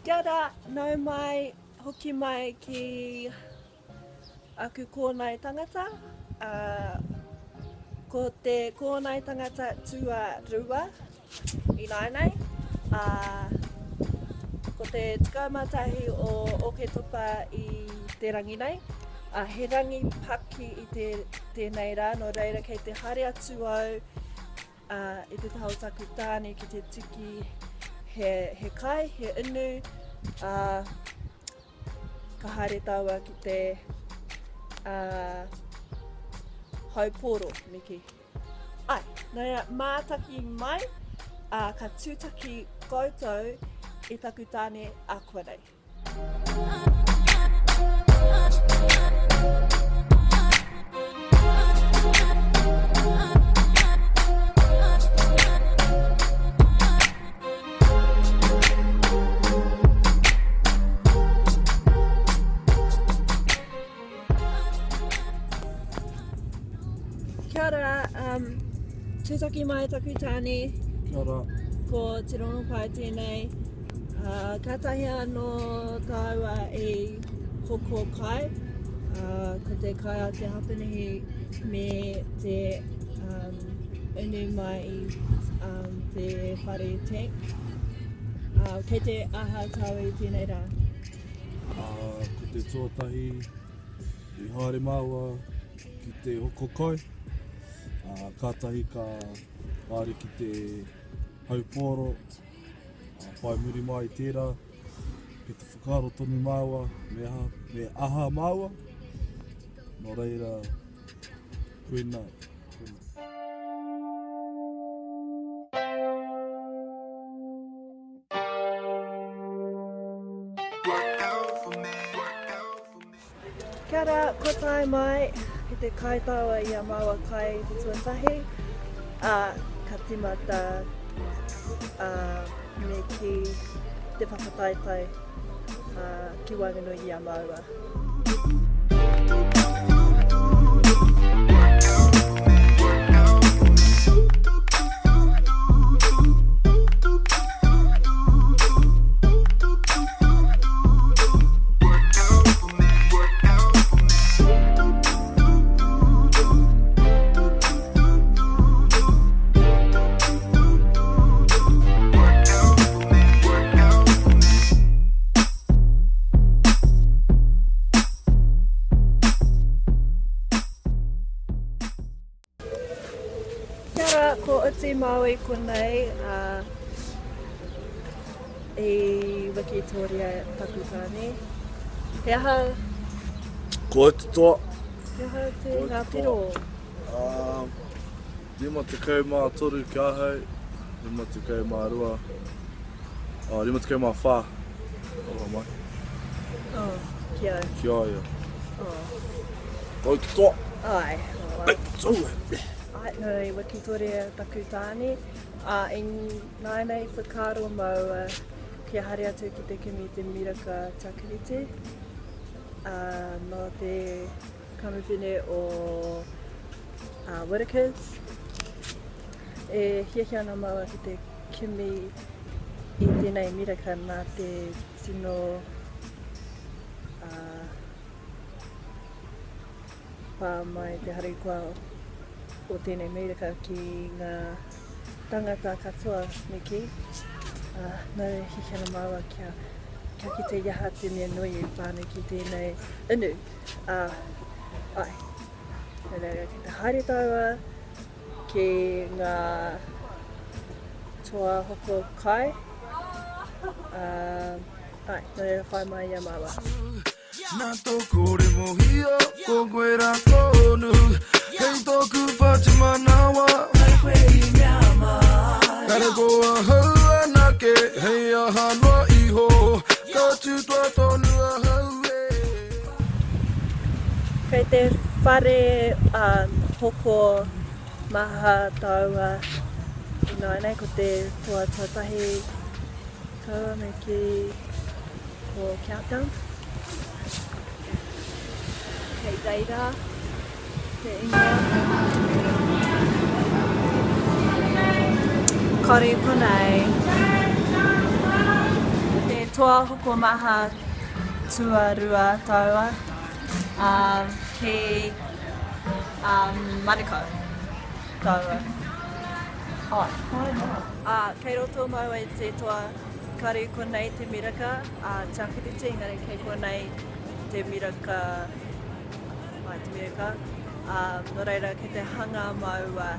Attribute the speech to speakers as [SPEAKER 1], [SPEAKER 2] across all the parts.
[SPEAKER 1] Kia ora, nau mai, hoki mai ki aku kōnae tangata. Uh, ko te kōnae tangata tuarua ināianei, ā, ko te 11 o Oketopa i te rangi nei. Ā, he rangi paki i te, tēnei rā, nō reira kei te haere atu au ā, i te taha o taku tāne ki te tiki he, he kai, he inu, ā, ka haere tāua ki te ā, haupōro, me kī. Ai, nō reira, mātaki mai, ā, ka tūtaki koutou i taku tāne ākuanei. Kia ora, um, tūtaki mai taku tāne.
[SPEAKER 2] Kia ora.
[SPEAKER 1] Ko Te Rongopai tēnei. Uh, kātahi anō tāua i hoko kai. Uh, ko te kai a te hapanihi me te um, inu mai i um, te whare tank. Uh, kei te aha tāua i tēnei rā?
[SPEAKER 2] Uh, ko te tuatahi i haere māua ki te hoko kai, uh, kātahi ka haere ki te haupōro, uh, whai muri mai i tērā, ki te whakaaro tonu māua, me aha, me aha māua, nō reira, koina, koina.
[SPEAKER 1] Kia ora, kua tae mai ki te kai tāua i a māua kai i te tuatahi, ā, ka tīmata, ā, me kī te whakataetae, ā, ki waenganui i a māua. Kia ora, ko Oti Māui konei, ā, i Wikitoria taku tāne. He aha?
[SPEAKER 2] Ko au te toa.
[SPEAKER 1] He aha te ngā piro?
[SPEAKER 2] Ā, 53 ki ahau, 52, ā, 54. Aroha mai.
[SPEAKER 1] Oh, ki au.
[SPEAKER 2] Ki a ia. Oh. Ko au te toa.
[SPEAKER 1] Ai.
[SPEAKER 2] Ei, tau e.
[SPEAKER 1] Ai, nō i Wikitoria taku tāne. Ā, i nāianei whakaaro māua kia haere atu ki te kimi i te miraka takurite. Ā, nō te kamupene o Whittaker's. E hiahia ana māua ki te kimi i tēnei miraka nā te tino pā mai te harikoa o tēnei miraka ki ngā tangata katoa me kī. Nō reira hiahia ana māua kia, kia kite i aha te mea nui e pā ana ki tēnei inu. Āe, nō reira ki te haere tāua ki ngā toa hoko kai. Āe, nō reira whai mai i a māua.
[SPEAKER 3] Nā tōku kore mōhio, ko koe rā tonu Kei tōku whatumanawa Kei koe i mea mai Kare ko ahau anake, hei aha noa iho Ka tūtoa tonu ahau e
[SPEAKER 1] Kei te whare hoko maha tāua ināianei, ko te toa tuatahi tāua me kī ko Countdown. Kei reira te ingoa. Kore konei. toa hokomaha tuarua tāua ki Manukau tāua. Āe. Ā, kei roto māua i te toa kare konei te miraka a Tiakarete engari kei konei te miraka, āe te miraka, ā, nō reira kei te hanga māua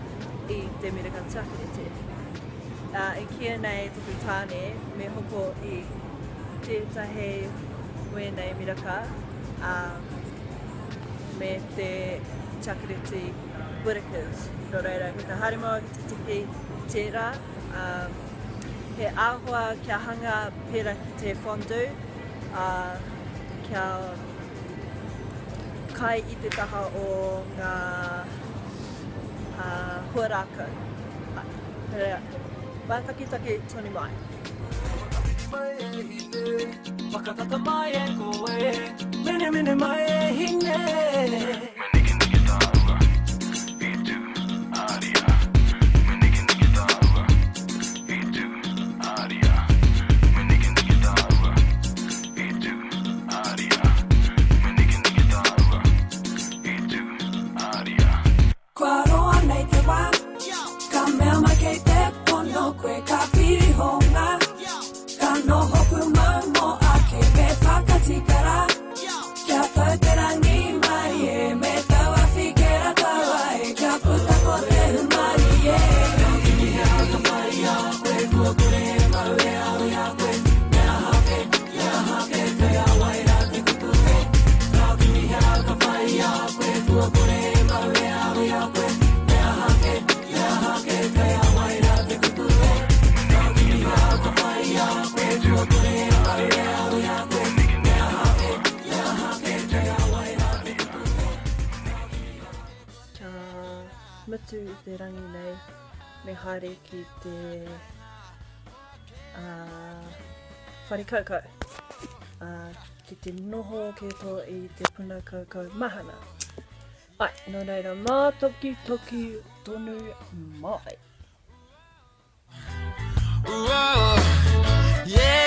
[SPEAKER 1] i te miraka tiakarete. Ā, e kīia nei taku tāne me hoko i tētahi wēnei miraka, ā, me te tiakarete Whittaker's. Nō reira, kei te haere māua ki te tiki tērā, ā, he āhua kia hanga pērā ki te fondue, ā, kia kai i te taha o ngā huarākau. Āe, nō reira, mātakitaki tonu mai.
[SPEAKER 4] Whakatata mai e koe, menemene mai e hine.
[SPEAKER 5] Me nikiniki tāua, i tū, āria. Me nikiniki tāua, i tū, āria. Me nikiniki tāua, i tū, āria. Me nikiniki tāua, i tū, āria.
[SPEAKER 4] Kua roa nei te wā, ka mea mai kei te pono koe ka pirihonga, ka noho pūmau mō ake me whakatika rā, kia tau te rangimārie me tauawhi kera taua e, kia puta ko te hūmārie. Ka kimi he ara ka whai i a koe, kua kore e mau e aro i a koe, me aha kē, me aha kē, kei a wai rā te kupu e. Ka kimi he ara ka whai i a koe, kua kore e mau e aro i a koe, me aha kē, me aha kē, kei a wai rā te kupu e. Ka kimi he ara ka whai i a koe, kua kore e mau e aro i a koe, me aha kē, me aha kē, kei a wai rā te kupu e.
[SPEAKER 1] Kia mutu i te rangi nei, me haere ki te whare kaukau, ki te noho ki roto i te puna kaukau mahana. Ai, nō reira, mātokitoki tonu mai.
[SPEAKER 3] Whoa, yeah.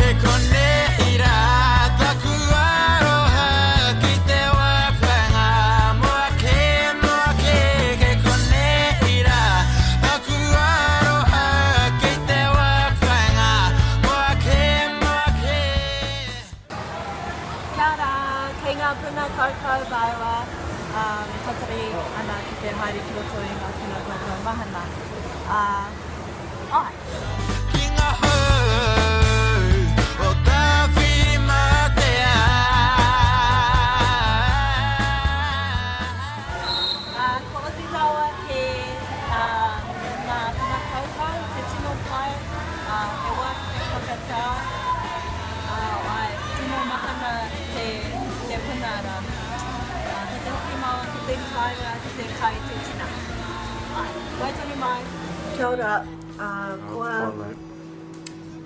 [SPEAKER 3] Ke konei rā taku aroha ki te wā kāinga Mo ake, mo ake Ke konei rā taku aroha ki te wā kāinga Mo ake, mo ake.
[SPEAKER 1] Kia ora, kei ngā puna kaukau māua e tatari ana ki te haere ki roto i ngā puna kaukau mahana. Ā, āe.
[SPEAKER 3] Ki ngā hau o Tāwhirimātea.
[SPEAKER 1] Ā, kua oti tāua ki ngā puna kaukau, te tino pai, ā, he wā ki te whakatā, ā, āe, tino mahana te, te puna rā. Ā, kei te hoki māua ki te kāinga ki te kai te tina. Āe, wai tonu mai. Kia ora, ā, kua,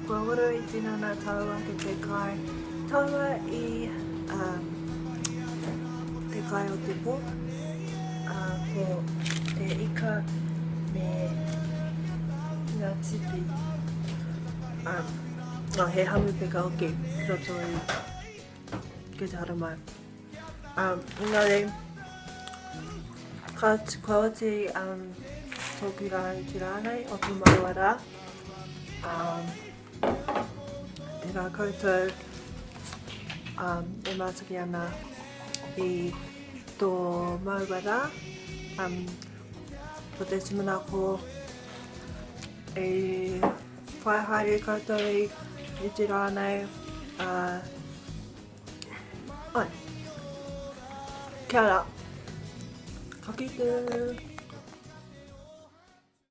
[SPEAKER 1] kua horo i tinana tāua ki te kai tāua i, ā, te kai o te pō, ā, ko te ika me ngā tipi. Ā, oh, he hamupeka hoki ki roto i ki te haramai. Ā, engari, ka, kua oti um, tōku rā i te rā nei, o tō māua rā. Ā, tēnā koutou um, e mātaki ana i tō māua rā. Um, ko te tūmanako e whai haere koutou i, i te rā nei. Uh, ai. Kia ora. Ka kite.